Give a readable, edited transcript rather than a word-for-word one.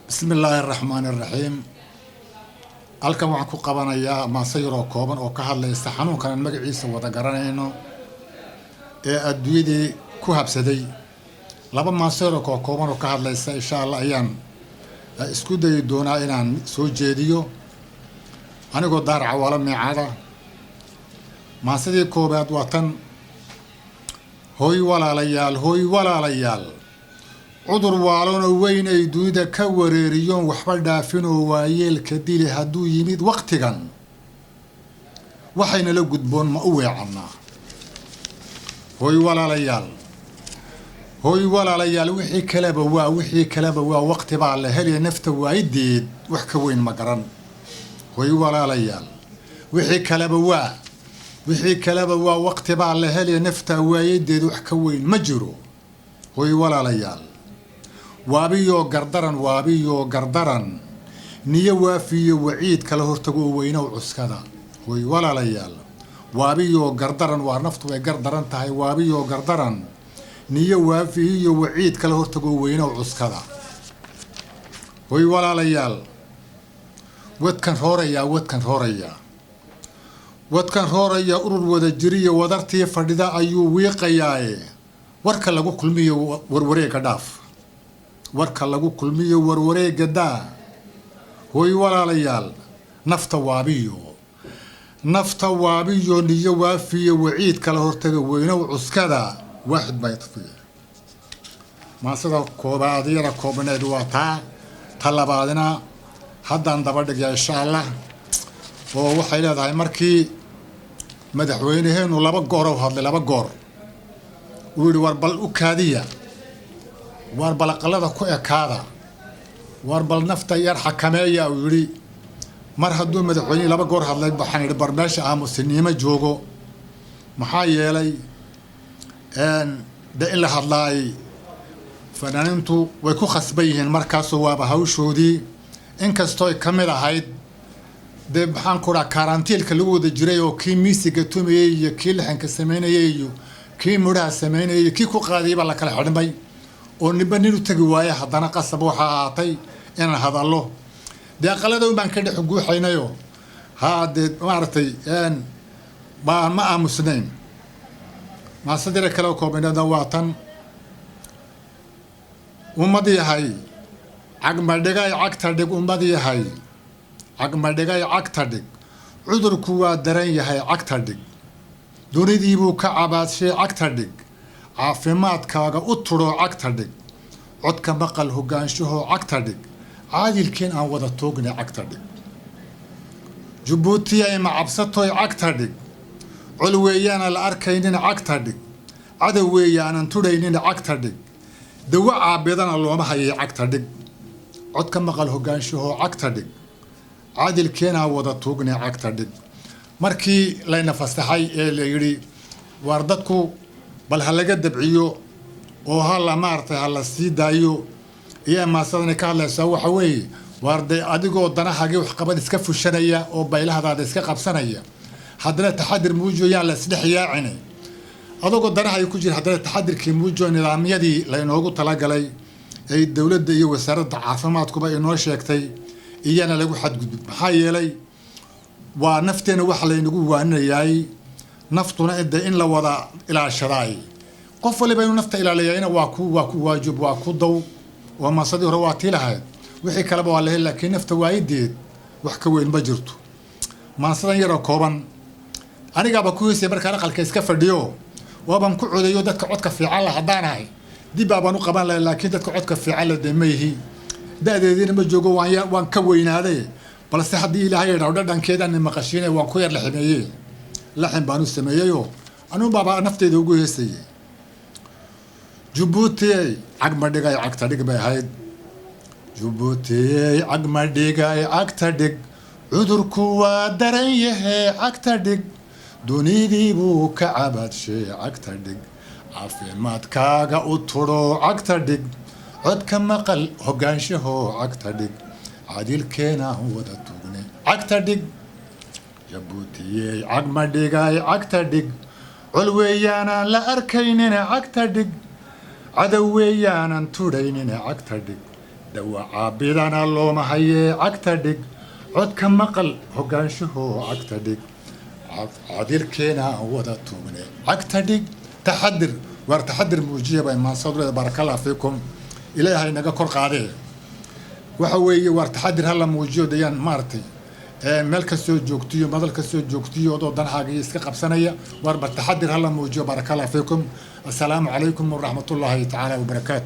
Bismi illaahi araxmaani iraxiim. Halkan waxaan ku qabanayaa maase yaroo kooban oo ka hadlaysa xanuunkan aan magaciisa wada garanayno ee adduunyadii ku habsaday. Laba maase yaroo koo kooban oo ka hadlaysa, insha Allah, ayaan isku dayi doonaa inaan soo jeediyo anigoo Daar Cawaalo Meecada. Maasadii koobaad waa tan: Hoy walaalayaal, hoy walaalayaal, cudur waalona weyn ay dunida ka wareeriyoon waxba dhaafinoo waayeelka dili hadduu yimid waqtigan, waxaynala gudboon ma u weecannaa? Hoy walaalayaal, hoy walaalayaal, wixii kaleba waa, wixii kaleba waa, waqti baa la helaya, nafta waayideed wax ka weyn ma garan. Hoy walaalayaal, wixii kaleba waa, wixii kaleba waa, waqti baa la helaya, nafta waayadeed wax ka weyn ma jiro. Hoy walaalayaal, waabiyoo gardaran, waabiyoo gardaran, niyo waafiyo waciid kala hortago weynow cuskada. Hoy walaalayaal, waabiyoo gardaran, waa naftu way gardaran tahay. Waabiyoo gardaran, niyo waafiyo waciid kala hortago weynow cuskada. Hoy walaalayaal, wadkan roorayaa, wadkan roorayaa, wadkan rooraya, urur wada jiriyo wadartii fadhida ayuu wiiqayaaye, warka lagu kulmiyo warwareega dhaaf, warka lagu kulmiyo warwareega daa. Hoy walaalayaal, nafta waabiyo, nafta waabiyo, niyo waafiyo waciid kala hortaga weynow cuskada, waaxid baa yadfiya. Maasada koobaad yara koobneed waa taa. Ta labaadina haddaan daba dhigya, insha Allah, oo waxay leedahay: markii madaxweynaheenu laba goor u hadlay, laba goor uu yidhi, "War bal u kaadiya, waar bal aqalada ku ekaada, waar bal nafta yar xakameeya," uu yidhi. Mar hadduu madaxweynihii laba goor hadlay, waxaan idhi bar meesha aamusiniimo joogo. Maxaa yeelay, de in la hadlaay fanaaniintu way ku khasban yihiin, markaasoo waaba hawshoodii, inkastoo ay ka mid ahayd dee, maxaan ku dhaha, karantiilka lagu wada jiray oo kii miisiga tumayey iyo kii lixanka samaynayey iyo kii midhaha samaynayay iyo kii ku qaadayay baa la kala xidhmay oo ninba nin u tegi waaye. Haddana qasab waxaa ahaatay inaan hadallo. Dee aqalada un baan ka dhex guuxaynayo, haa, dee maaragtay, baan ma aamusnayn. Maasadira kale oo koobinada waa tan: Ummad yahay cagmadhigay cagta dhig, ummad yahay cagmadhigay cagta dhig, cudurku waa daran yahay, cagta dhig, dunidiibuu ka cabaadshay, cagta dhig, caafimaadkaaga u tudhoo, cagta dhig, codka maqal hogaanshahoo, cagta dhig, caadilkiin aan wada toognay, cagta dhig. Jabuutiyay macabsatoy, cagta dhig, col weeyaana la arkaynin, cagta dhig, cadow weeyaanan tudhaynin, cagta dhig, dawo caabidana looma hayay, cagta dhig, codka maqal hogaanshahoo, cagta dhig, caadilkeenaa wada tuugnay, cagta dhig. Markii layna fasaxay ee la yidhi, waar dadku bal ha laga dabciyo oo ha la maaragtay ha la sii daayo, iyo maasadani ka hadlaysaa waxa weeye: waar dee adigoo danahagii waxqabad iska fushanaya oo baylahadaada iska qabsanaya, haddana taxadir muujiyo, yaan la isdhex yaacine. Adagoo danahay ku jira, haddana taxadirkii muujiyo, nidaamyadii laynoogu talagalay ay dowladda iyo wasaaradda caafimaadkuba inoo sheegtay iyana lagu xadgudub. Maxaa yeelay, waa nafteena waxa laynagu waaninayaay, naftuna de in la wada ilaashadaay, qof waliba inuu nafta ilaaliyayna waa ku waajib, waa ku daw. Oo maasadii hore waa tii lahayd, wixii kaleba waa la heli, laakiin nafta waayideed wax ka weyn ma jirto. Maansadan yaroo kooban anigaaba ku heysay markaan aqalka iska fadhiyo, waabaan ku codeeyo. Dadka codka fiican la haddaan ahay, dib baabaan u qaban lahay, laakiin dadka codka fiican la dee ma yihi, da-deediina ma joogo, waan ka weynaaday. Balse haddii Ilaahay yidhaho, dhadhankeedaan maqashiinay, waan ku yar laximeeyey, laxin baan u sameeyeyoo anugu baaba nafteyda ugu heesayay. Jabuutiyey cagma dhigay cagta dhig bay ahayd. Jabuutiyey cagma dhigay cagta dhig, cudurku waa daran yahee, cagta dhig, dunidii buu ka cabadshay, cagta dhig, caafimaadkaaga u tudho, cagta dhig, codka maqal hogaanshahoo, cagta dhig, cadilkeena wada tugnay, cagta dhig. Jabuutiyey cagma dhigay cagta dhig, col weeyaanaan la arkaynina, cagta dhig, cadow weeyaanan tudhaynina, cagta dhig. Dawacaabidana looma hayee, cagta dhig. Codka maqal hogaanshahoo, cagta dhig. Cadilkeena wada tuugne, cagta dhig. Taxadir, waar taxadir muujiya bay maansadu. Barakallah fiikum, Ilaahay naga kor qaadee. Waxa weeye, waar taxadir hala muujiyo. Dayaan maaragtay meel kastoo joogtiyo, madal kastoo joogtiyo, adoo danahaaga iyo iska qabsanaya, waarba taxadir hala muujiyo. Barakallah fiikum. Assalaamu calaykum waraxmatullaahi tacaala wabarakaatu.